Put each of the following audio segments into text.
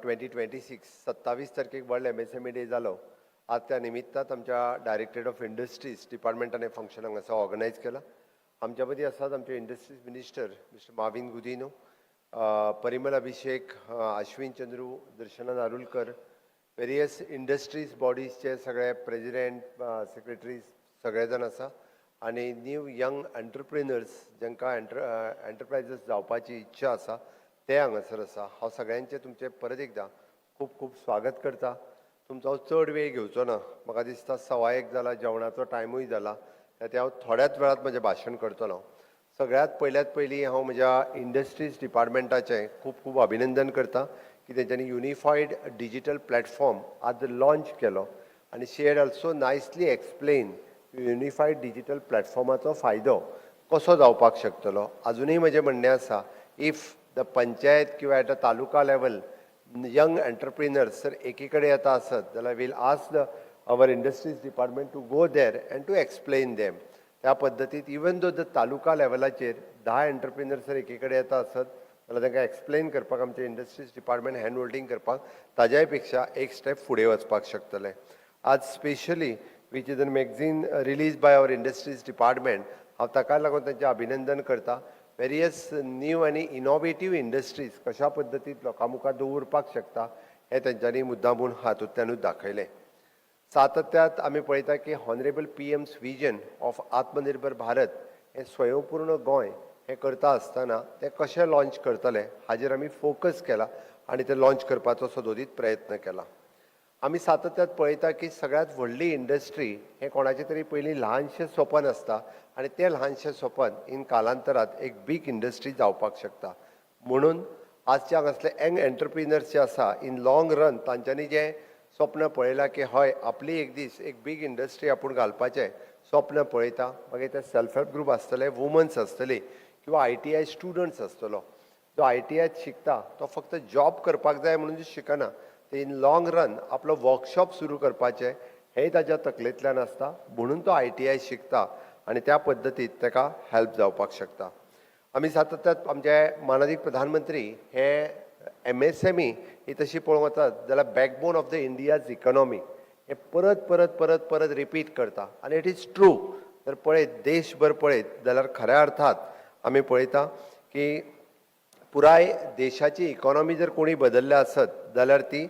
2026, 27 तारखेक world MSME day जालो. आज त्या निमित्तात आमच्या डायरेक्टरेट ऑफ इंडस्ट्रीज डिपार्टमेंटान हें फंक्शन हांगासर ऑर्गनायज केलां. आमच्या मदीं आसात आमचे industries minister mister Mauvin Godinho, Parimal Abhishek, Ashwin Chandru, Darshana Narulkar, various industries बॉडीजचे सगळे प्रेजिडेंट, सेक्रेटरीज सगळे जाण आसा आनी न्यू यंग एंटरप्रिनर्स जांकां एंटरप्रायझीस जावपाची इच्छा आसा ते हांगासर आसा. हांव सगळ्यांचें तुमचें परत एकदां खूब खूब स्वागत करता. तुमचो हांव चड वेळ घेवचो ना. म्हाका दिसता 1:15 जाला, जेवणाचो टायमूय जाला. त्या हांव थोड्याच वेळात म्हजें भाशण करतलो. सगळ्यात पयल्यात पयलीं हांव म्हज्या इंडस्ट्रीज डिपार्टमेंटाचें खूब खूब अभिनंदन करता की तेंच्यांनी युनिफायड डिजिटल प्लॅटफॉर्म आज लॉन्च केलो आनी she had also nicely explain unified digital प्लॅटफॉर्माचो फायदो कसो जावपाक शकतलो. अजुनूय म्हजें म्हणणें आसा, if the panchayat किंवा at a taluka level young entrepreneurs जर एकी कडेन येता आसत जाल्यार we'll ask the our industries department to go there and to explain them. त्या पद्दतीत इवन दो the taluka लेवलाचेर 10 एंटरप्रिनर्स जर एकी कडेन येता आसत जाल्यार तांकां एक्सप्लेन करपाक आमचें इंडस्ट्रीज डिपार्टमेंट हँड होल्डींग करपाक ताज्याय पेक्षा एक स्टेप फुडें वचपाक शकतलें. आज specially which is an magazine release by our industries department, हांव ताका लागून तांचें अभिनंदन करता. वेरियस न्यू आनी इनोवेटीव इंडस्ट्रीज कशा पद्दतीन लोकां मुखार दवरपाक शकता हें तेंच्यांनी मुद्दामून हातूंतल्यानूच दाखयलें. सातत्यात आमी पळयता की honourable PM's vision of आत्मनिर्भर भारत हें स्वयंपूर्ण गोंय हें करता आसतना तें कशें लॉंच करतले हाजेर आमी फोकस केला आनी तें लॉंच करपाचो सदोदीत प्रयत्न केला. आमी सातत्यात पळयता की सगळ्यात व्हडली इंडस्ट्री हें कोणाचें तरी पयलीं ल्हानशें सपन आसता आनी तें ल्हानशें सपन इन कालांतरात एक बीग इंडस्ट्री जावपाक शकता. म्हणून आजच्या हांगासले यंग एंटरप्रिनर्स जे आसा, इन लॉंग रन तांच्यांनी जें स्वप्न पळयलां की हय, आपली एक दीस एक बीग इंडस्ट्री आपूण घालपाचें स्वप्न पळयता, मागीर ते सेल्फ हेल्प ग्रूप आसतले, वुमन्स आसतली किंवा आयटीआय स्टुडंट्स आसतलो. जो आयटीआयत शिकता तो फक्त जॉब करपाक जाय म्हणून शिकना, ते इन लॉंग रन आपलो वर्कशॉप सुरू करपाचें हेंय ताच्या तकलेंतल्यान आसता. म्हणून तो आयटीआय शिकता आनी त्या पद्दतीत ताका हेल्प जावपाक शकता. आमी सातत्यात आमचे मानादीक प्रधानमंत्री हे एमएसएमई ही तशी पळोवंक वचत जाल्यार backbone of the India's economy हे परत परत परत परत रिपीट करता आनी it is true. जर पळयत, देशभर पळयत जाल्यार खऱ्या अर्थात आमी पळयता की पुराय देशाची इकॉनॉमी जर कोणी बदलल्या आसत जाल्यार ती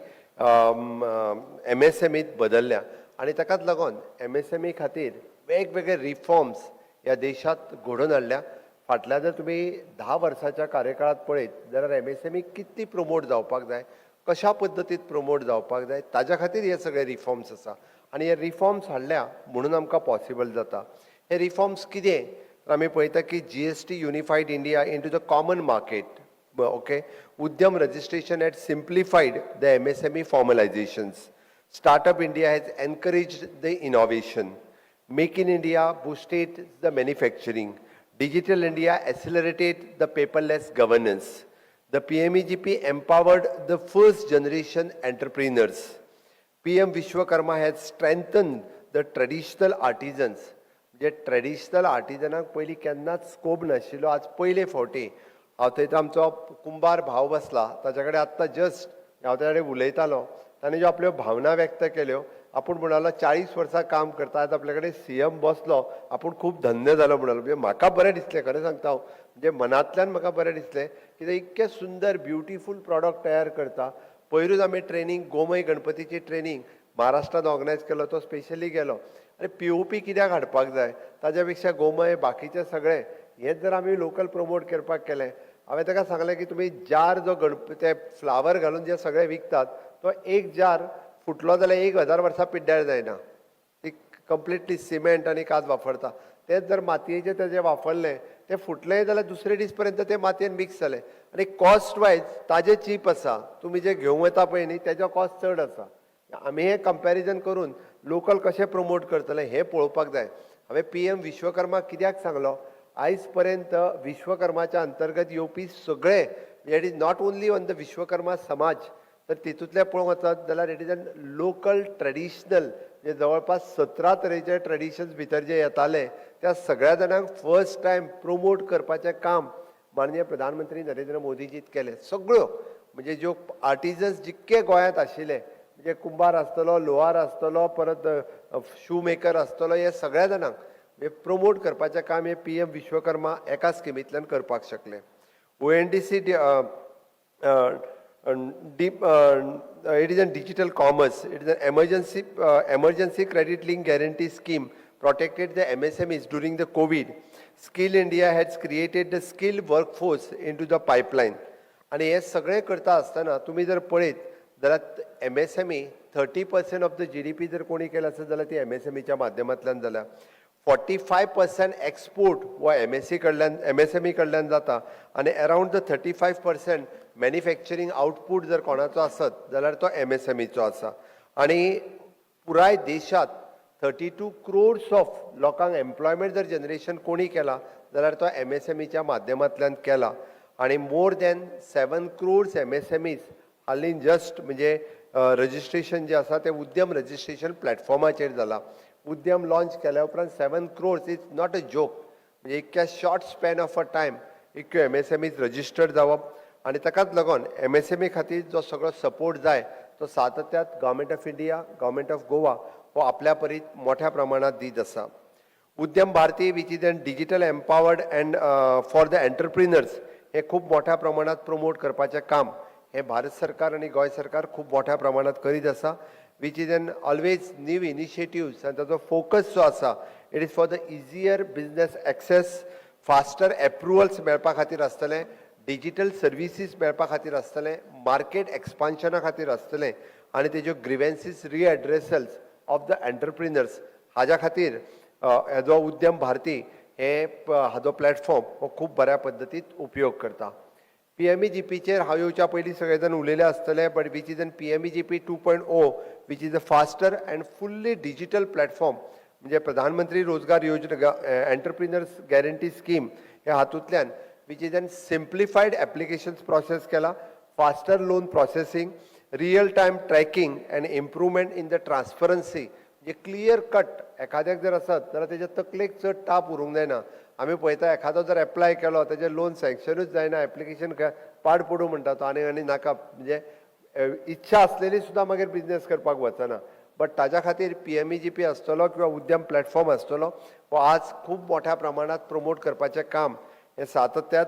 एमएसएमईत बदलल्या आनी ताकाच लागून एमएसएमई खातीर वेगवेगळे रिफॉर्म्स ह्या देशात घडोवन हाडल्या. फाटल्या जर तुमी 10 वर्साच्या कार्यकाळात पळयत जाल्यार एमएसएमई कितली प्रमोट जावपाक जाय, कशा पद्दतीत प्रमोट जावपाक जाय, ताज्या खातीर हे सगळे रिफॉर्म्स आसा आनी हे रिफॉर्म्स हाडल्या म्हणून आमकां पॉसिबल जाता. हे रिफॉर्म्स कितें तर आमी पळयता की GST unified India into the common market, okay? Udyam registration had simplified the MSME formalizations. Startup India has encouraged the innovation. Make in India boosted the manufacturing. Digital India accelerated the paperless governance. The PMEGP empowered the first generation entrepreneurs. PM Vishwakarma has strengthened the traditional artisans. म्हणजे traditional आर्टिजनाक पयलीं केन्नाच scope नाशिल्लो. आज पयले फावटी हांव थंय आमचो कुंभार भाव बसला, ताच्या कडेन आत्तां जस्ट हांव ताच्या कडेन उलयतालो. ताणें ज्यो आपल्यो भावना व्यक्त केल्यो, आपूण म्हणालो 40 वर्सां काम करता, आतां आपल्या कडेन सीएम बसलो, आपूण खूब धन्य जालो म्हणालो. म्हणजे म्हाका बरें दिसलें, खरें सांगता हांव, म्हणजे मनांतल्यान म्हाका बरें दिसलें की ते इतकें सुंदर ब्युटिफूल प्रॉडक्ट तयार करता. पयरूच आमी ट्रेनींग, गोमय गणपतीची ट्रेनींग महाराष्ट्रात ऑर्गनायज केलो, तो स्पेशली गेलो. आनी पीओपी कित्याक हाडपाक जाय? ताज्या पेक्षा गोमय बाकीचे सगळे हेच जर आमी लोकल प्रमोट करपाक केलें. हांवें ताका सांगलें की तुमी जार जो गणपती ते फ्लावर घालून जे सगळे विकतात, तो एक जार फुटलो जाल्यार 1000 वर्सां पिड्ड्यार जायना. ती कंप्लिटली सिमेंट आनी काज वापरता. तेच जर मातयेचे तेजे वापरले, ते फुटले जाल्यार दुसरे दीस पर्यंत ते मातयेन मिक्स जाले आनी कॉस्ट वायज ताजे चीप आसा. तुमी जे घेवंक वता पळय न्ही, तेजो कॉस्ट चड आसा. आमी हें कंपॅरिजन करून लोकल कशें प्रमोट करतले हें पळोवपाक जाय. हांवें पीएम विश्वकर्मा कित्याक सांगलो? आयज पर्यंत विश्वकर्माच्या अंतर्गत येवपी सगळे, it is not only on the Vishwakarma समाज, तर तितूंतले पळोवंक वचत जाल्यार it is an local traditional, जे जवळपास 17 तरेचे ट्रेडिशन्स भितर जे येताले, त्या सगळ्या जाणांक फर्स्ट टायम प्रमोट करपाचें काम माननीय प्रधानमंत्री नरेंद्र मोदीजीत केलें. सगळ्यो म्हणजे ज्यो आर्टिजन्स जितके गोंयांत आशिल्ले, म्हणजे कुंभार आसतलो, लोहार आसतलो, परत शू मेकर आसतलो, हे सगळ्या जाणांक म्हणजे प्रमोट करपाचें काम हे पीएम विश्वकर्मा एका स्किमींतल्यान करपाक शकले. ONDC deep, it is a digital commerce. It is an emergency credit link guarantee scheme, protected the MSMEs during the COVID. Skill India has created the skilled workforce into the pipeline. आणि हे सगळें करता आसतना तुमी जर पळयत जाल्यार MSME 30% of the GDP जर कोणी केलं आसत जाल्यार ती एमएसएमईच्या माध्यमांतल्यान जाल्या. 45% एक्सपोर्ट हो एमएसई कडल्यान, एमएसएमई कडल्यान जाता आनी around the 35% manufacturing output जर कोणाचो आसत जाल्यार तो एमएसएमईचो आसा. आनी पुराय देशात 32 क्रोर्स ऑफ लोकांक एम्प्लॉयमेंट जर जनरेशन कोणी केला जाल्यार तो एमएसएमईच्या माध्यमांतल्यान केला. आनी more than 7 crores MSMEs हालीं जस्ट म्हणजे रजिस्ट्रेशन जें आसा तें उद्यम रजिस्ट्रेशन प्लॅटफॉर्माचेर जाला. उद्यम लॉन्च केल्या उपरांत 7 crores is not a joke. म्हणजे इतक्या short span of a time इतक्यो एमएसएमईज रजिस्टर्ड जावप आनी ताकाच लागून एमएसएमई खातीर जो सगळो सपोर्ट जाय तो सातत्यात Government of India, Government of Goa हो आपल्या परीत मोठ्या प्रमाणात दीत आसा. उद्यम भारती, which is an digital empowered and for the entrepreneurs, हे खूब मोठ्या प्रमाणात प्रमोट करपाचें काम हें भारत सरकार आनी गोंय सरकार खूब मोठ्या प्रमाणात करीत आसा, which is an always new initiatives. आनी ताचो फोकस जो आसा, it is for the easier business access, faster approvals मेळपा खातीर आसतलें, डिजिटल सर्विसीस मेळपा खातीर आसतलें, मार्केट एक्सपान्शना खातीर आसतलें आनी तेज्यो grievances redressals of the entrepreneurs हाज्या खातीर हेजो उद्यम भारती हे हाजो प्लॅटफॉर्म हो खूब बऱ्या पद्दतीत उपयोग करता. पीएमईजीपीचेर हांव येवच्या पयलीं सगळे जाण उलयले आसतले, but which is an PMEGP 2.0, which is a faster and fully digital platform. म्हणजे प्रधानमंत्री रोजगार योजना, एंटरप्रिनर्स गॅरंटी स्कीम ह्या हातूंतल्यान which is an simplified applications process केला, faster loan processing, real time tracking and improvement in the transparency. म्हणजे clear cut एखाद्याक जर आसत जाल्यार तेच्या तकलेक चड ताप उरूंक जायना. आमी पळयता, एखादो जर एप्लाय केलो, तेजें लोन सँक्शनूच जायना, एप्लिकेशन पाड पडूं म्हणटा तो आनी आनी नाका. म्हणजे इच्छा आसलेली सुद्दां मागीर बिजनेस करपाक वचना. बट ताज्या खातीर पीएमईजीपी आसतलो किंवा उद्यम प्लॅटफॉर्म आसतलो, हो आज खूब मोठ्या प्रमाणात प्रमोट करपाचें काम हें सातत्यात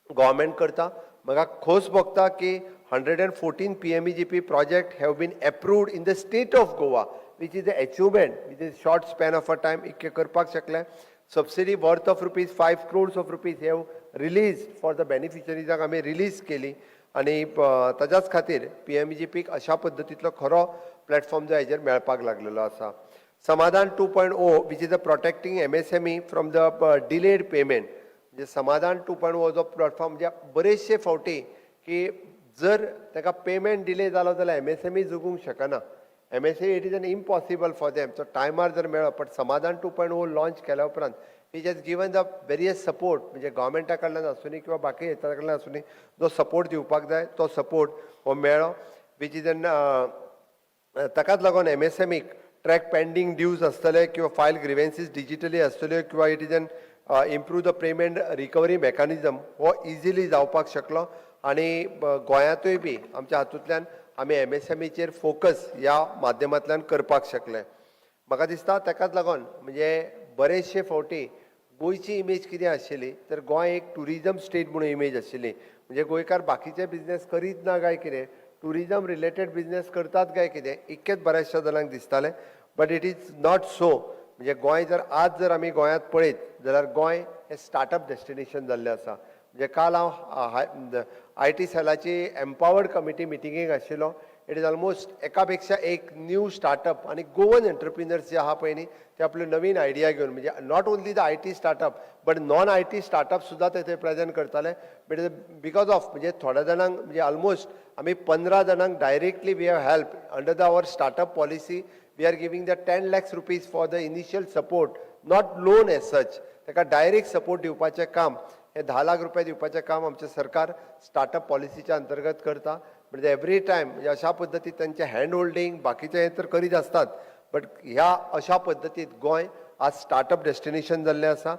गव्हर्मेंट करता. म्हाका खोस भोगता की 114 PMEGP project have been approved in the state of Goa, which is a achievement which is short span of a time इतकें करपाक शकलें. Subsidy worth of rupees 5 crores of rupees have release for the बेनिफिशरीजाक आमी release केली. आनी ताज्याच खातीर पीएमईजीपीक अशा पद्दतींतलो खरो platform जो हेजेर मेळपाक लागलेलो आसा. समाधान 2.0, which is a protecting MSME from the delayed payment. म्हणजे समाधान 2.0 जो प्लॅटफॉर्म, म्हणजे बरेचशे फावटी की जर ताका पेमेंट डिले जालो जाल्यार एमएसएमई जगूंक शकना. MSME, it is an impossible for them. So टायमार जर मेळ्ळो, बट समाधान 2.0 लॉन्च केल्या उपरांत which has given the various support, म्हणजे गव्हर्मेंटा कडल्यान आसुनी किंवा बाकी हेच्या कडल्यान आसुनी, जो सपोर्ट दिवपाक जाय तो सपोर्ट हो मेळ्ळो. Which is an ताकाच लागून एमएसएमईक ट्रॅक पेंडींग ड्यूज आसतले किंवा फायल ग्रिवेन्सीस डिजिटली आसतल्यो किंवा it is an improve the payment recovery mechanism हो इजिली जावपाक शकलो. आनी गोंयांतूय बी आमच्या हातूंतल्यान आमी एमएसएमईचेर फोकस ह्या माध्यमांतल्यान करपाक शकले. म्हाका दिसता ताकाच लागून म्हणजे बरेचशे फावटी गोंयची इमेज कितें आशिल्ली तर गोंय एक ट्युरिजम स्टेट म्हणून इमेज आशिल्ली. म्हणजे गोंयकार बाकीचे बिजनेस करीत ना काय कितें, ट्युरिजम रिलेटेड बिजनेस करतात काय कितें, इतकेंच बऱ्याचशा जाणांक दिसतालें, but it is not so. म्हणजे गोंय जर आज जर आमी गोंयांत पळयत जाल्यार गोंय हें स्टार्टअप डेस्टिनेशन जाल्लें आसा. म्हणजे काल हांव IT सेलाची एम्पावर्ड कमिटी मिटिंगेक आशिल्लो. It is almost एका पेक्षा एक न्यू स्टार्टअप आनी गोवन एंटरप्रिनर्स जे आहा पळय न्ही, ते आपल्यो नवीन आयडिया घेवन, म्हणजे not only the IT startup but non IT startup सुद्दां ते थंय प्रेजेंट करताले. बट because of म्हणजे थोड्या जाणांक, म्हणजे ऑलमोस्ट आमी 15 जाणांक directly we have help under the our startup policy. We are giving the ₹10 lakhs for the initial support, not loan as such. ताका डायरेक्ट सपोर्ट दिवपाचें काम, हे 10 लाख रुपया दिवपाचें काम आमचें सरकार स्टार्टअप पॉलिसीच्या अंतर्गत करता. म्हणजे एवरी टायम म्हणजे अशा पद्दतीन तांचें हँड होल्डींग बाकीचें हें तर करीत आसतात, बट ह्या अशा पद्दतीत गोंय आज स्टार्टअप डेस्टिनेशन जाल्लें आसा.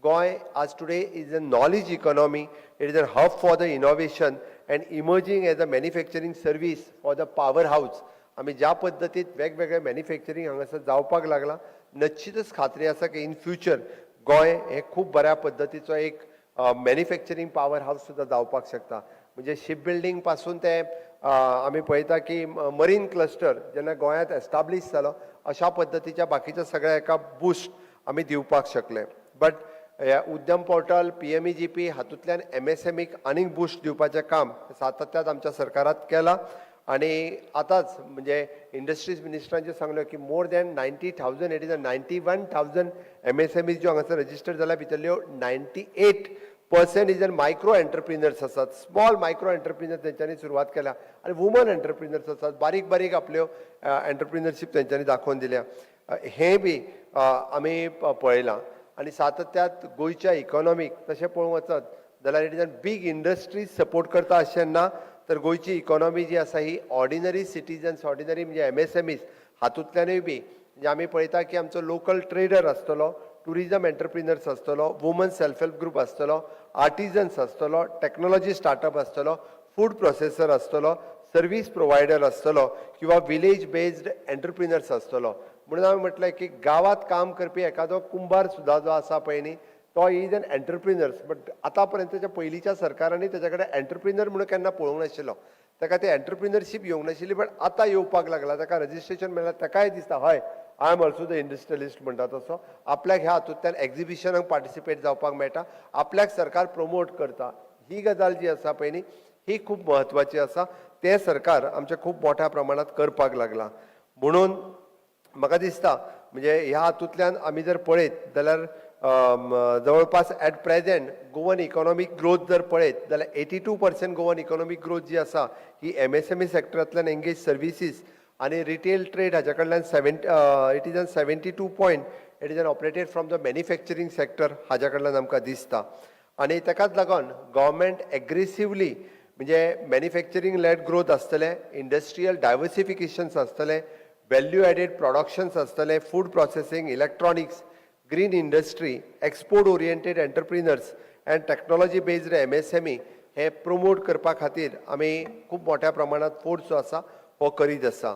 गोंय आज today is a knowledge economy. It is a hub for the innovation. and emerging as a manufacturing service for the power house. आमी ज्या पद्दतीत वेगवेगळे मॅन्युफॅक्चरींग हांगासर जावपाक लागलां, निश्चितच खात्री आसा की इन फ्युचर गोंय हें खूब बऱ्या पद्दतीचो एक मॅन्युफॅक्चरींग पावर हावस सुद्दां जावपाक शकता. म्हणजे शीप बिल्डींग पासून ते आमी पळयता की मरीन क्लस्टर जेन्ना गोंयांत एस्टाब्लीश जालो, अशा पद्दतीच्या बाकीच्या सगळ्या एका बूस्ट आमी दिवपाक शकले. बट ह्या उद्यम पोर्टल, पीएमईजीपी हातूंतल्यान एमएसएमईक आनीक बूस्ट दिवपाचें काम सातत्यात आमच्या सरकारात केलां. आनी आतांच म्हणजे इंडस्ट्रीज मिनिस्टरान सांगलें की more than 90,000, it is a 91,000 MSMEs ज्यो हांगासर रजिस्टर जाल्या, भितरल्यो 98% is an micro entrepreneurs आसात. स्मॉल मायक्रो एंटरप्रिनर तेंच्यांनी सुरवात केल्या आनी वुमन एंटरप्रिनर्स आसात. बारीक बारीक आपल्यो एंटरप्रिनरशीप तेंच्यांनी दाखोवन दिल्या, हें बी आमी पळयलां. आनी सातत्यात गोंयच्या इकॉनॉमीक तशें पळोवंक वचत जाल्यार it is an big industries support करता अशें ना, तर गोंयची इकॉनॉमी जी आसा ही ऑर्डिनरी सिटीजन्स, ऑर्डिनरी म्हणजे एमएसएमईज हातूंतल्यानूय बी, म्हणजे आमी पळयता की आमचो लोकल ट्रेडर आसतलो, टुरिजम एंटरप्रिनर्स आसतलो, वुमन सेल्फ हेल्प ग्रुप आसतलो, आर्टिजन्स आसतलो, टॅक्नॉलॉजी स्टार्टअप आसतलो, फूड प्रोसेसर आसतलो, सर्वीस प्रोवायडर आसतलो किंवा विलेज बेस्ड एंटरप्रिनर्स आसतलो. म्हणून हांवें म्हटलें की गांवांत काम करपी एखादो कुंभार सुद्दां जो आसा पळय न्ही, तो is an entrepreneurs. But आतां पर्यंतच्या पयलींच्या सरकारांनी तेच्या कडेन एंटरप्रिनर म्हणून केन्ना पळोवंक नाशिल्लो. ताका ते एंटरप्रिनरशीप येवंक नाशिल्ली, बट आतां येवपाक लागला. ताका रजिस्ट्रेशन मेळ्ळा, ताकाय दिसता, हय, I am also the industrialist म्हणटा तसो. आपल्याक ह्या हातूंतल्यान एग्जिबिशनाक पार्टिसिपेट जावपाक मेळटा, आपल्याक सरकार प्रमोट करता. ही गजाल जी आसा पळय न्ही, ही खूब म्हत्वाची आसा. तें सरकार आमचें खूब मोठ्या प्रमाणांत करपाक लागलां. म्हणून म्हाका दिसता, म्हणजे ह्या हातूंतल्यान आमी जर पळयत जाल्यार जवळपास at present Goan economic growth जर पळयत जाल्यार 82% Goan economic growth जी आसा ही एमएसएमई सेक्टरांतल्यान एंगेज सर्विसीस आनी रिटेल ट्रेड हाच्या कडल्यान seven it is an 72 point it is an operated from the manufacturing sector हाच्या कडल्यान आमकां दिसता. आनी ताकाच लागून गव्हर्मेंट एग्रेसिवली म्हणजे मॅन्युफॅक्चरींग लेड ग्रोथ आसतलें, इंडस्ट्रियल डायवर्सिफिकेशन्स आसतलें, व्हॅल्यू एडेड प्रोडक्शन्स आसतलें, food processing, electronics, green industry, export oriented entrepreneurs and technology based MSME hey promote करपा खातीर आमी खूब मोठ्या प्रमाणात फोर्स जो आसा हो करीत आसा.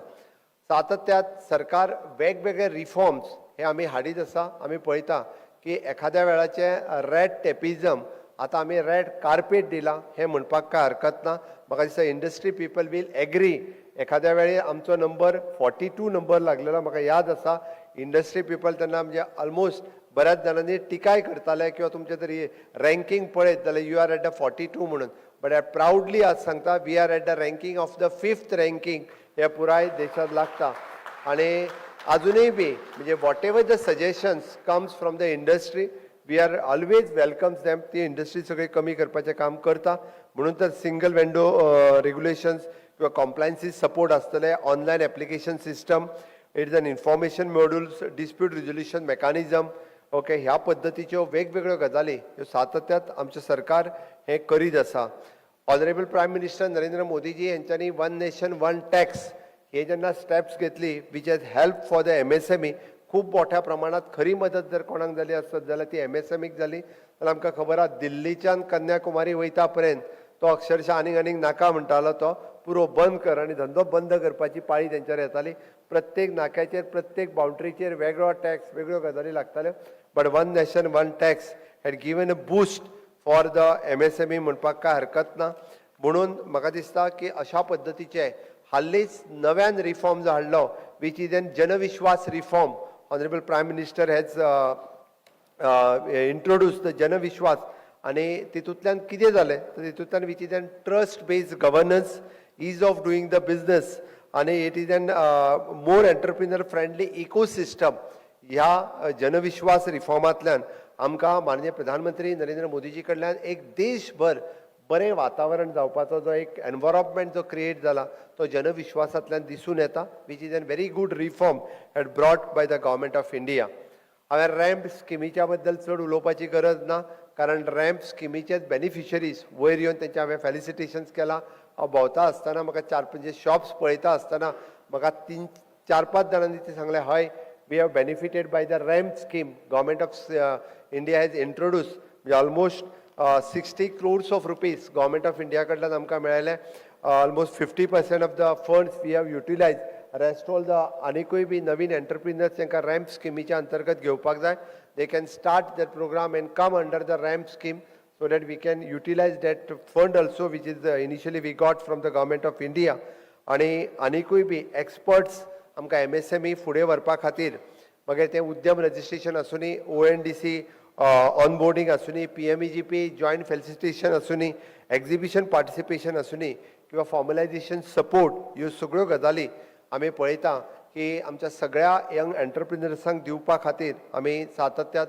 सातत्यात सरकार वेगवेगळे रिफॉर्म्स हे आमी हाडीत आसा. आमी पळयता की एखाद्या वेळाचे रेड टेपिझम आतां आमी रेड कार्पेट दिला हें म्हणपाक कांय हरकत ना. म्हाका दिसता इंडस्ट्री पिपल वील एग्री. एखाद्या वेळी आमचो नंबर 42 नंबर लागलेलो म्हाका याद आसा. इंडस्ट्री पिपल तेन्ना म्हणजे ऑलमोस्ट बऱ्याच जाणांनी टिकाय करताले किंवा तुमचें तरी रँकींग पळयत जाल्यार you are at the 42 म्हणून. बट I proudly आज सांगता, we are at the ranking of the fifth ranking हे पुराय देशात लागता. आणि अजूनय बी म्हणजे whatever the suggestions comes from the industry, we are always welcomes them. ती इंडस्ट्री सगळी कमी करपाचें काम करता. म्हणून तर सिंगल विंडो रेग्युलेशन्स किंवा कॉम्प्लायन्सीस सपोर्ट आसतले, online application system, it is an information modules, dispute resolution mechanism, okay, ह्या पद्दतीच्यो वेगवेगळ्यो गजाली ह्यो सातत्यात आमचें सरकार हें करीत आसा. ऑनरेबल प्रायम मिनिस्टर नरेंद्र मोदीजी यांच्यांनी वन नेशन वन टॅक्स हे जेन्ना स्टेप्स घेतली, which has help for the MSME, खूब मोठ्या प्रमाणात खरी मदत जर कोणाक जाली आसत जाल्यार ती एमएसएमईक जाली. जाल्यार आमकां खबर आहा, दिल्लीच्यान कन्याकुमारी वयता पर्यंत तो अक्षरशः आनीक आनीक नाका म्हणटालो, तो पुरो बंद कर आनी धंदो बंद करपाची पाळी तेंच्यार येताली. प्रत्येक नाक्याचेर, प्रत्येक बाउंड्रीचेर वेगळो टॅक्स, वेगळ्यो गजाली लागताल्यो. But one nation one tax had given a boost for the MSME म्हणपाक कांय हरकत ना. म्हणून म्हाका दिसता की अशा पद्दतीचे हालींच नव्यान रिफॉर्म जो हाडलो, which is an Janvishwas reform, honourable Prime Minister has introduce the Janvishwas. आनी तितूंतल्यान कितें जालें तर तितूंतल्यान which is an trust based governance, ease of doing the business आनी it is an more entrepreneur friendly ecosystem. ह्या जनविश्वास रिफॉर्मांतल्यान आमकां माननीय प्रधानमंत्री नरेंद्र मोदीजी कडल्यान एक देशभर बरें वातावरण जावपाचो जो एक एनवायरमेंट जो क्रिएट जाला तो जनविश्वासांतल्यान दिसून येता, which is an very good reform had brought by the Government of India. हांवें रॅम्प स्किमीच्या बद्दल चड उलोवपाची गरज ना, कारण रॅम्प स्किमीचेच बेनिफिशरीज वयर येवन तेंचे हांवें फेलिसिटेशन्स केलां. हांव भोंवता आसतना म्हाका चार पंच शॉप्स पळयता आसतना म्हाका तीन चार पांच जाणांनी ते सांगलें, हय, we have benefited by the RAMP scheme Government of India has introduce. म्हणजे almost 60 crores of rupees Government of India कडल्यान आमकां मेळ्ळेले. Almost 50% of the funds we have utilize. Rest all the आनिकूय बी नवीन एंटरप्रिनर्स तांकां रॅम्प स्किमीच्या अंतर्गत घेवपाक जाय, they can start that program and come under the RAMP scheme so that we can utilize that fund also, which is initially we got from the Government of India. आणि आनिकूय बी experts आमकां MSME फुडें व्हरपा खातीर, मागीर तें Udyam registration आसूनी, ONDC onboarding आसूनी, पीएमईजीपी जॉयंट फेलिसिटेशन आसूनी, एक्झिबिशन पार्टिसिपेशन आसूनी किंवा फॉर्मलायझेशन सपोर्ट, ह्यो सगळ्यो गजाली आमी पळयता की आमच्या सगळ्या यंग एंटरप्रिनर्सांक दिवपा खातीर आमी सातत्यात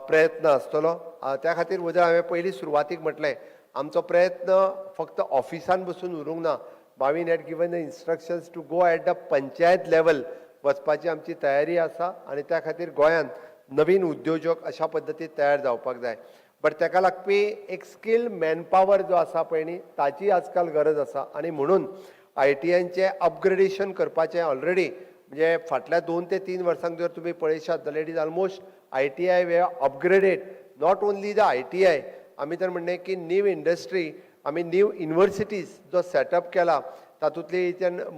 प्रयत्न आसतलो. त्या खातीर वजर हांवें पयलीं सुरवातीक म्हटलें, आमचो प्रयत्न फक्त ऑफिसान बसून उरूंक ना. Bhavin had given the instructions to go at the panchayat level. वचपाची आमची तयारी आसा आनी त्या खातीर गोंयांत नवीन उद्योजक अशा पद्दतीन तयार जावपाक जाय, बट ताका लागपी एक स्किल्ड मॅनपावर जो आसा पळय न्ही, ताची आजकाल गरज आसा. आनी म्हणून आयटीआयचें अपग्रेडेशन करपाचें ऑलरेडी, म्हणजे फाटल्या 2 ते 3 वर्सांक जर तुमी पळयशात जाल्यार it is almost ITI we upgraded. Not only the ITI, आमी तर म्हणणें की न्यू इंडस्ट्री, आमी न्यू युनिवर्सिटीज जो सेटअप केला, तातूंतली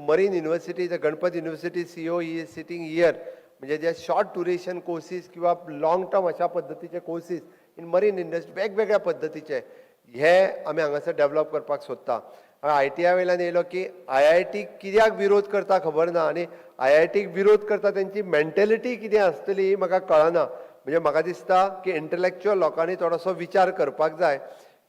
marine university, the Ganpat University CEO is sitting here, म्हणजे जे शॉर्ट ड्युरेशन कोर्सीस किंवा लॉंग टर्म अशा पद्दतीचे कोर्सीस इन मरीन इंडस्ट्री वेगवेगळ्या पद्दतीचे हे आमी हांगासर डेव्हलप करपाक सोदता. आयटीआय वयल्यान येयलो की आयआयटी कित्याक विरोध करता खबर ना आनी आयआयटीक विरोध करता तेंची मेंटेलिटी कितें आसतली ही म्हाका कळना. म्हणजे म्हाका दिसता की इंटलेक्च्युअल लोकांनी थोडोसो विचार करपाक जाय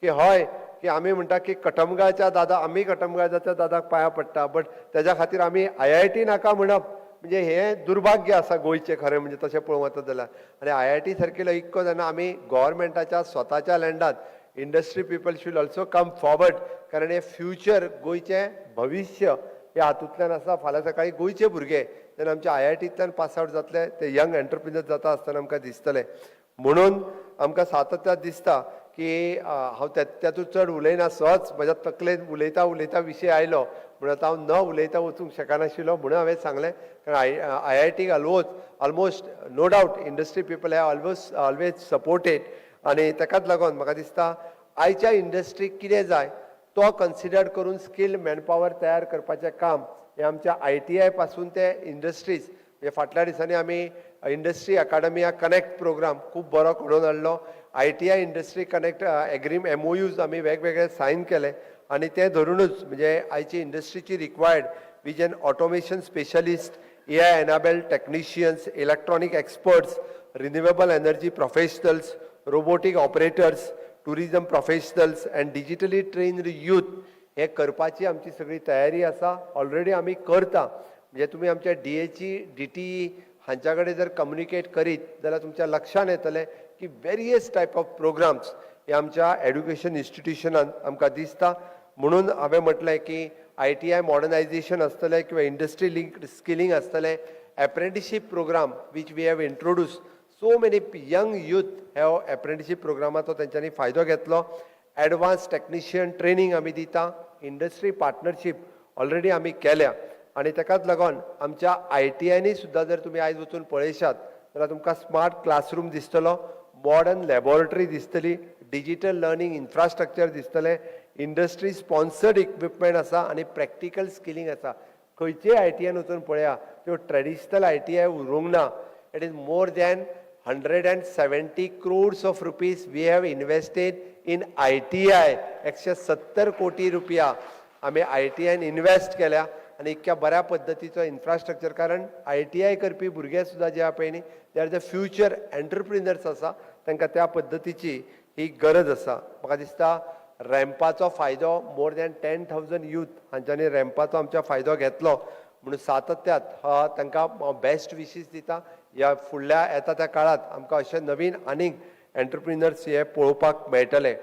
की हय की आमी म्हणटा की कटमगाळच्या दादा, आमी कटमगाळच्या दादाक पांया पडटा, बट तेज्या खातीर आमी आयआयटी नाका म्हणप म्हणजे हें दुर्भाग्य आसा गोंयचें खरें म्हणजे तशें पळोवंक वता जाल्यार. आनी आयआयटी सारकेलो इतको जेन्ना आमी गोवोरमेंटाच्या स्वताच्या लँडात, industry people should also come forward, कारण हे फ्युचर, गोंयचें भविश्य हे हातूंतल्यान आसा. फाल्यां सकाळीं गोंयचे भुरगे जेन्ना आमच्या आयआयटींतल्यान पास आवट जातले, ते यंग एंटरप्रिनर जाता आसतना आमकां दिसतले. म्हणून आमकां सातत्यात दिसता की हांव तातूंत चड उलयना. सहज म्हज्या तकलेन उलयता उलयता विशय आयलो म्हणून आतां हांव न उलयता वचूंक शकनाशिल्लो म्हणून हांवें सांगलें. कारण आयआयटीक almost no doubt industry people have always supported. आनी ताकाच लागून म्हाका दिसता आयच्या इंडस्ट्रीक कितें जाय तो कन्सिडर करून स्किल्ड मॅनपावर तयार करपाचें काम हें आमच्या आयटीआय पासून ते इंडस्ट्रीज, म्हणजे फाटल्या दिसांनी आमी इंडस्ट्री अकाडमिया कनेक्ट प्रोग्राम खूब बरो घडोवन हाडलो. ITI industry connect agree MOUs आमी वेगवेगळे सायन केले आनी ते धरुनूच म्हणजे आयची इंडस्ट्रीची required vision, automation specialist, AI enabled technicians, electronic experts, renewable energy professionals, robotic operators, tourism professionals and digitally trained youth, हे करपाची आमची सगळी तयारी आसा. ऑलरेडी आमी करता. म्हणजे तुमी आमच्या डीएचई, डीटीई हांच्या कडेन जर कम्युनिकेट करीत जाल्यार तुमच्या लक्षान येतलें की वेरियस टायप ऑफ प्रोग्राम्स हे आमच्या एड्युकेशन इन्स्टिट्युशनान आमकां दिसता. म्हणून हांवें म्हटलें की आयटीआय मॉडर्नायझेशन आसतलें किंवा इंडस्ट्री लिंक्ड स्किलिंग आसतलें, apprenticeship program which we have introduce, so many young youth have apprenticeship प्रोग्रामाचो तेंच्यांनी फायदो घेतलो. एडवान्स टॅक्निशियन ट्रेनींग आमी दिता. इंडस्ट्री पार्टनरशीप ऑलरेडी आमी केल्या आनी ताकाच लागून आमच्या आयटीआयनी सुद्दां जर तुमी आयज वचून पळयशात जाल्यार तुमकां स्मार्ट क्लासरूम दिसतलो, मॉडर्न लॅबोरेटरी दिसतली, डिजिटल लर्निंग इन्फ्रास्ट्रक्चर दिसतलें, इंडस्ट्री स्पॉन्सर्ड इक्विपमेंट आसा आनी प्रॅक्टिकल स्किलिंग आसा. खंयचेय आयटीआयन वचून पळया, त्यो ट्रेडिशनल आयटीआय उरूंक ना. It is more than 170 crores of rupees we have invested in ITI. 170 कोटी रुपया आमी आयटीआयन इन्वेस्ट केल्या आनी इतक्या बऱ्या पद्दतीचो इन्फ्रास्ट्रक्चर, कारण आयटीआय करपी भुरगे सुद्दां जे आहा पळय न्ही, they are the future entrepreneurs आसा. तांकां त्या पद्दतीची ही गरज आसा. म्हाका दिसता रॅम्पाचो फायदो more than 10,000 youth हांच्यांनी रॅम्पाचो आमच्या फायदो घेतलो म्हणून सातत्यात हा तांकां हांव बेस्ट विशीस दिता. ह्या फुडल्या येता त्या काळांत आमकां अशे नवीन आनीक एंटरप्रिनर्स हे पळोवपाक मेळटले.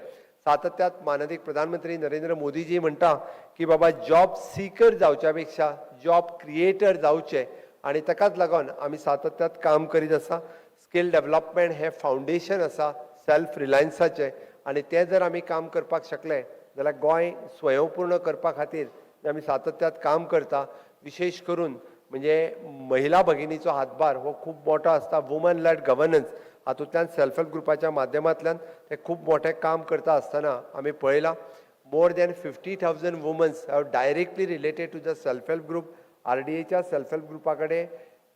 सातत्यात माननीय प्रधानमंत्री नरेंद्र मोदीजी म्हणटा की बाबा जॉब सिकर जावच्या पेक्षा जॉब क्रिएटर जावचे आनी ताकाच लागून आमी सातत्यात काम करीत आसा. स्कील डेव्हलपमेंट हें फावंडेशन आसा सेल्फ रिलायन्साचें आनी तें जर आमी काम करपाक शकले जाल्यार गोंय स्वयंपूर्ण करपा खातीर आमी सातत्यात काम करता. विशेश करून म्हणजे महिला भगिनीचो हातभार हो खूब मोठो आसता. वुमन लेड गव्हर्नन्स हातूंतल्यान सेल्फ हेल्प ग्रुपाच्या माध्यमांतल्यान ते खूब मोठें काम करता आसतना आमी पळयलां. More than 50,000 womens have directly related to the self help group. आरडीएच्या self help ग्रुपा कडेन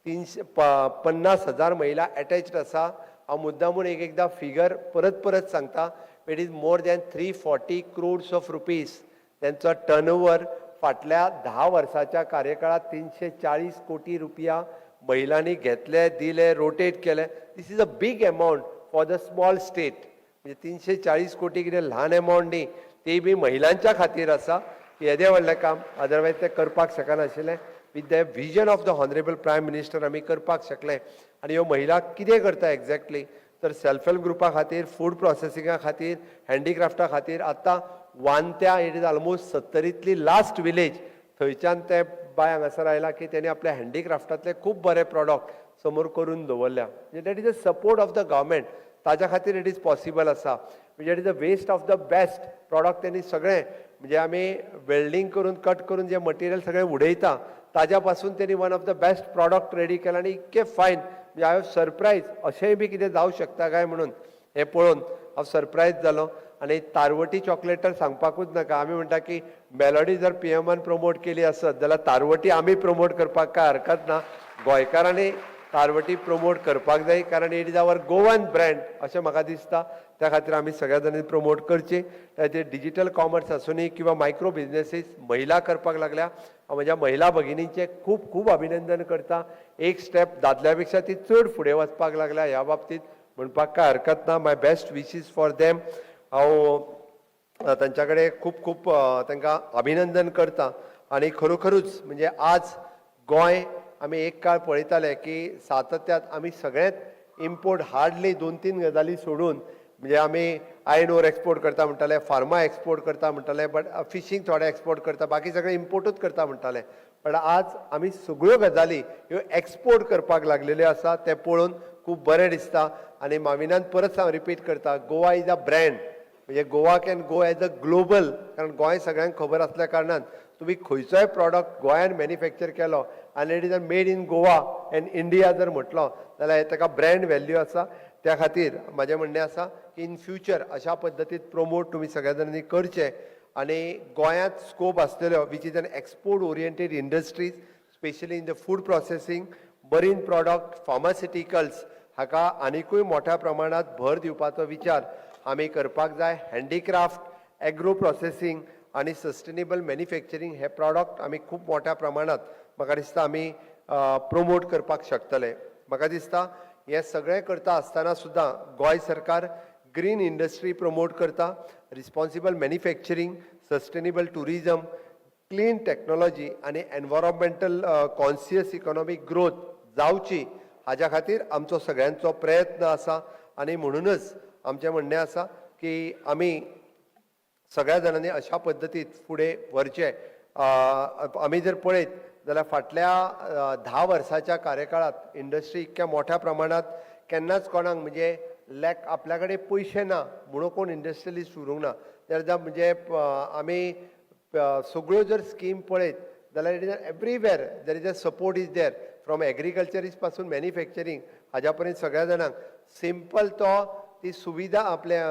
तीनशे 50,000 महिला एटॅच्ड आसा. हांव मुद्दामून एक एकदां फिगर परत परत सांगता. It is more than 340 crores of rupees त्यांचो टर्नओवर. फाटल्या 10 वर्साच्या कार्यकाळात 340 कोटी रुपया महिलांनी घेतले, दिले, रोटेट केले. This is a big amount for the small state. म्हणजे 340 कोटी कितें ल्हान एमावंट न्ही. ती बी महिलांच्या खातीर आसा. येदें व्हडलें काम अदरवायज ते करपाक शकनाशिल्लें. With the vision of the honourable Prime Minister आमी करपाक शकले. आनी ह्यो महिला कितें करता एक्झॅक्टली, तर सेल्फ हेल्प ग्रुपा खातीर, फूड प्रोसेसिंगा खातीर, हँडीक्राफ्टा खातीर. आतां वांत्या, it is almost सत्तरींतली last village, थंयच्यान ते बाय हांगासर आयला की तेणी आपल्या हँडीक्राफ्टांतले खूब बरे प्रॉडक्ट समोर करून दवरल्या. म्हणजे that is a support of the government. ताज्या खातीर it is possible आसा. म्हणजे it is a waste of the best product. तेणी सगळें, म्हणजे आमी वेल्डींग करून, कट करून जे मटेरियल सगळें उडयता, ताज्या पासून तेणी one of the best product ready केला आनी इतकें फायन. म्हणजे हांव सरप्रायज, अशेंय बी कितें जावं शकता काय म्हणून हें पळोवन हांव सरप्रायज जालो. आनी तारवटी चॉकलेट तर सांगपाकूच नाका. आमी म्हणटा की मेलोडी जर पीएमान प्रमोट केली आसत जाल्यार तारवटी आमी प्रमोट करपाक काय हरकत ना. गोंयकारांनी तारवटी प्रमोट करपाक जाय, कारण it is our Goan brand अशें म्हाका दिसता. त्या खातीर आमी सगळ्या जाणांनी प्रमोट करची. ताचेर डिजीटल कॉमर्स आसूनी किंवा मायक्रो बिजनेसीस महिला करपाक लागल्या. हांव म्हज्या महिला भगिनींचें खूब खूब अभिनंदन करता. एक स्टेप दादल्या पेक्षा ती चड फुडें वचपाक लागल्या, ह्या बाबतींत म्हणपाक काय हरकत ना. My best wishes for them. हांव तांच्या कडेन खूब खूब तांकां अभिनंदन करता. आनी खरोखरूच म्हणजे आज गोंय, आमी एक काळ पळयताले की सातत्यात आमी सगळेच इम्पोर्ट, हार्डली दोन तीन गजाली सोडून. म्हणजे आमी आयर्न ओर एक्सपोर्ट करता म्हणटाले, फार्मा एक्सपोर्ट करता म्हणटाले, बट फिशींग थोडे एक्सपोर्ट करता, बाकी सगळे इम्पोर्टूच करता म्हणटाले. पण आज आमी सगळ्यो गजाली ह्यो एक्सपोर्ट करपाक लागलेल्यो आसा, तें पळोवन खूब बरें दिसता. आनी माविनान परत हांव रिपीट करता, Goa is a brand. म्हणजे Goa can go as a global, कारण गोंय सगळ्यांक खबर आसल्या कारणान तुमी खंयचोय प्रॉडक्ट गोंयान मॅन्युफॅक्चर केलो आनी it is a made in Goa and India जर म्हटलो जाल्यार ताका ब्रँड व्हॅल्यू आसा. त्या खातीर म्हाजें म्हणणें आसा की इन फ्युचर अशा पद्दतीन प्रमोट तुमी सगळ्या जाणांनी करचें. आनी गोंयांत स्कोप आसलेलो, which is an export oriented industries, specially in the food processing, marine product, pharmaceuticals, हाका आनिकूय मोठ्या प्रमाणात भर दिवपाचो विचार आमी करपाक जाय. हँडीक्राफ्ट, एग्रो प्रोसेसींग आनी सस्टेनेबल मॅन्युफॅक्चरींग हे प्रॉडक्ट आमी खूब मोठ्या प्रमाणात, म्हाका दिसता, आमी प्रमोट करपाक शकतले. म्हाका दिसता हें सगळें करता आसतना सुद्दां गोंय सरकार ग्रीन इंडस्ट्री प्रमोट करता. Responsible manufacturing, sustainable tourism, clean technology आनी एनवायरोमेंटल कॉन्शियस इकॉनॉमीक ग्रोथ जावची हाज्या खातीर आमचो सगळ्यांचो प्रयत्न आसा. आनी म्हणूनच आमचें म्हणणें आसा की आमी सगळ्या जाणांनी अशा पद्दतीत फुडें व्हरचें. आमी जर पळयत जाल्यार फाटल्या 10 वर्साच्या कार्यकाळात इंडस्ट्री इतक्या मोठ्या प्रमाणात केन्नाच कोणाक, म्हणजे लॅक, आपल्या कडेन पयशे ना म्हणून कोण इंडस्ट्रियलिस्ट उरूंक ना. जाल्यार म्हणजे आमी सगळ्यो जर स्कीम पळयत जाल्यार it is everywhere there is a support is there, from agriculturist पासून मॅन्युफॅक्चरींग हाज्या पर्यंत सगळ्या जाणांक. सिंपल तो ती सुविधा, आपल्या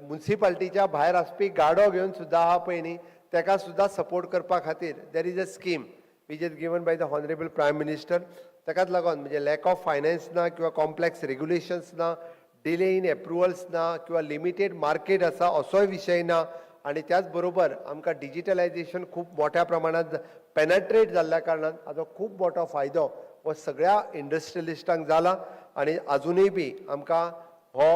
मुन्सिपाल्टीच्या भायर आसपी गाडो घेवन सुद्दां आहा पळय न्ही, तेका सुद्दां सपोर्ट करपा खातीर there is a scheme which is given by the honourable Prime Minister. ताकाच लागून म्हणजे लॅक ऑफ फायनान्स ना किंवा कॉम्प्लेक्स रेग्युलेशन्स ना, डिले इन एप्रुवल्स ना किंवा लिमिटेड मार्केट आसा असोय विशय ना. आनी त्याच बरोबर आमकां डिजिटलायझेशन खूब मोठ्या प्रमाणात पेनेट्रेट जाल्ल्या कारणान हाजो खूब मोठो फायदो हो सगळ्या इंडस्ट्रियलिस्टांक जाला. आनी आजुनूय बी आमकां हो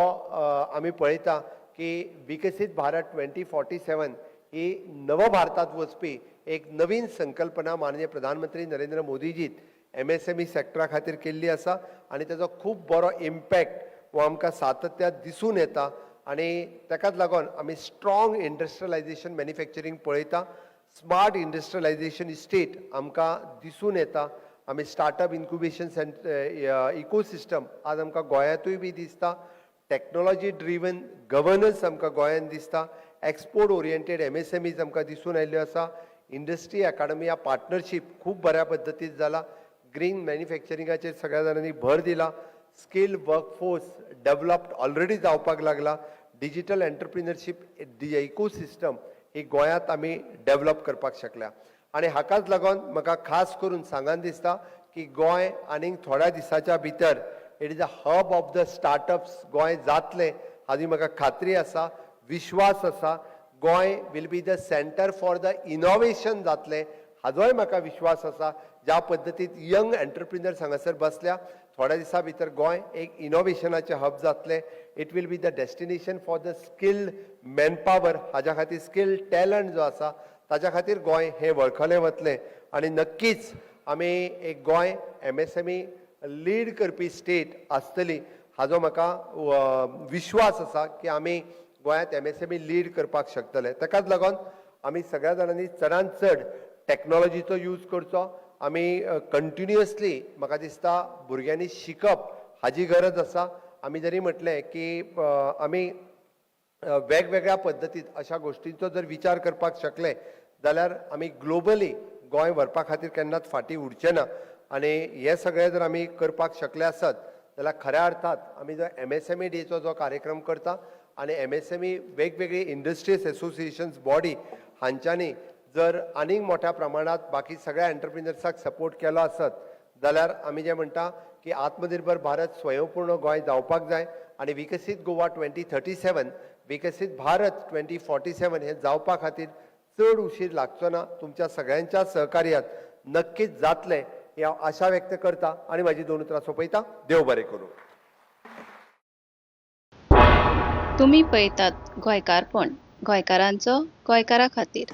आमी पळयता की विकसीत भारत 2047 ही नव भारतात वचपी एक नवीन संकल्पना माननीय प्रधानमंत्री नरेंद्र मोदीजीत एमएसएमई सेक्टरा खातीर केल्ली आसा. आनी तेजो खूब बरो इम्पॅक्ट हो आमकां सातत्यात दिसून येता. आनी ताकाच लागून आमी स्ट्रॉंग इंडस्ट्रियलायझेशन, मॅन्युफॅक्चरींग पळयता. स्मार्ट इंडस्ट्रियलायझेशन स्टेट आमकां दिसून येता. आमी स्टार्टअप इन्क्युबेशन इकोसिस्टम आज आमकां गोंयांतूय बी दिसता. टॅक्नोलॉजी ड्रिवन गवर्नन्स आमकां गोंयांत दिसता. एक्सपोर्ट ओरिएंटेड एमएसएमईज आमकां दिसून आयिल्ल्यो आसा. इंडस्ट्री अकाडमिया पार्टनरशीप खूब बऱ्या पद्दतीन जाला. ग्रीन मॅन्युफॅक्चरिंगाचेर सगळ्या जाणांनी भर दिला. स्किल वर्कफोर्स डेवलप्ड ऑलरेडी जावपाक लागला. डिजिटल एंटरप्रिनरशीप इकोसिस्टम ही गोंयांत आमी डेवलप करपाक शकल्या आनी हाकाच लागून म्हाका खास करून सांगन दिसता की गोंय आनीक थोड्या दिसाच्या भितर it is a hub of the startups Goa जातलें हाजी म्हाका खात्री आसा, विश्वास आसा. Goa will be the center for the innovation जातलें हाजोय म्हाका विश्वास आसा. ज्या पद्दतीन यंग एंटरप्रिनर्स हांगासर बसल्या, थोड्या दिसां भितर गोंय एक इनोवेशनाचें हब जातलें. It will be the destination for the skilled manpower. हाज्या खातीर स्किल्ड टॅलंट जो आसा ताज्या खातीर गोंय हें वळखलें वतलें आनी नक्कीच आमी एक गोंय एमएसएमई लीड करपी स्टेट आसतली हाजो म्हाका विश्वास आसा की आमी गोंयांत एमएसएमई लीड करपाक शकतले. ताकाच लागून आमी सगळ्या जाणांनी चडान चड टॅक्नोलॉजीचो यूज करचो. आमी कंटिन्युअसली म्हाका दिसता भुरग्यांनी शिकप हाजी गरज आसा. आमी जरी म्हटलें की आमी वेगवेगळ्या पद्दतीत अशा गोश्टींचो जर विचार करपाक शकले जाल्यार आमी ग्लोबली गोंय व्हरपा खातीर केन्नाच फाटीं उरचे ना. आनी हे सगळें जर आमी करपाक शकले आसत जाल्यार खऱ्या अर्थात आमी जो एमएसएमई डेचो जो कार्यक्रम करता आनी एमएसएमई वेगवेगळी इंडस्ट्रीज एसोसिएशन्स बॉडी हांच्यांनी जर आनीक मोठ्या प्रमाणात बाकी सगळ्या एंटरप्रिनर्साक सपोर्ट केलो आसत जाल्यार आमी जें म्हणटा की आत्मनिर्भर भारत, स्वयंपूर्ण गोंय जावपाक जाय आनी विकसीत गोवा 2037, विकसीत भारत 2047 हें जावपा खातीर चड उशीर लागचो ना. तुमच्या सगळ्यांच्या सहकार्यात नक्कीच जातलें ही हांव आशा व्यक्त करता आनी म्हाजी दोन उतरां सोंपयता. देव बरें करूं. तुमी पळयतात गोंयकारपण, गोंयकारांचो गोंयकारा खातीर.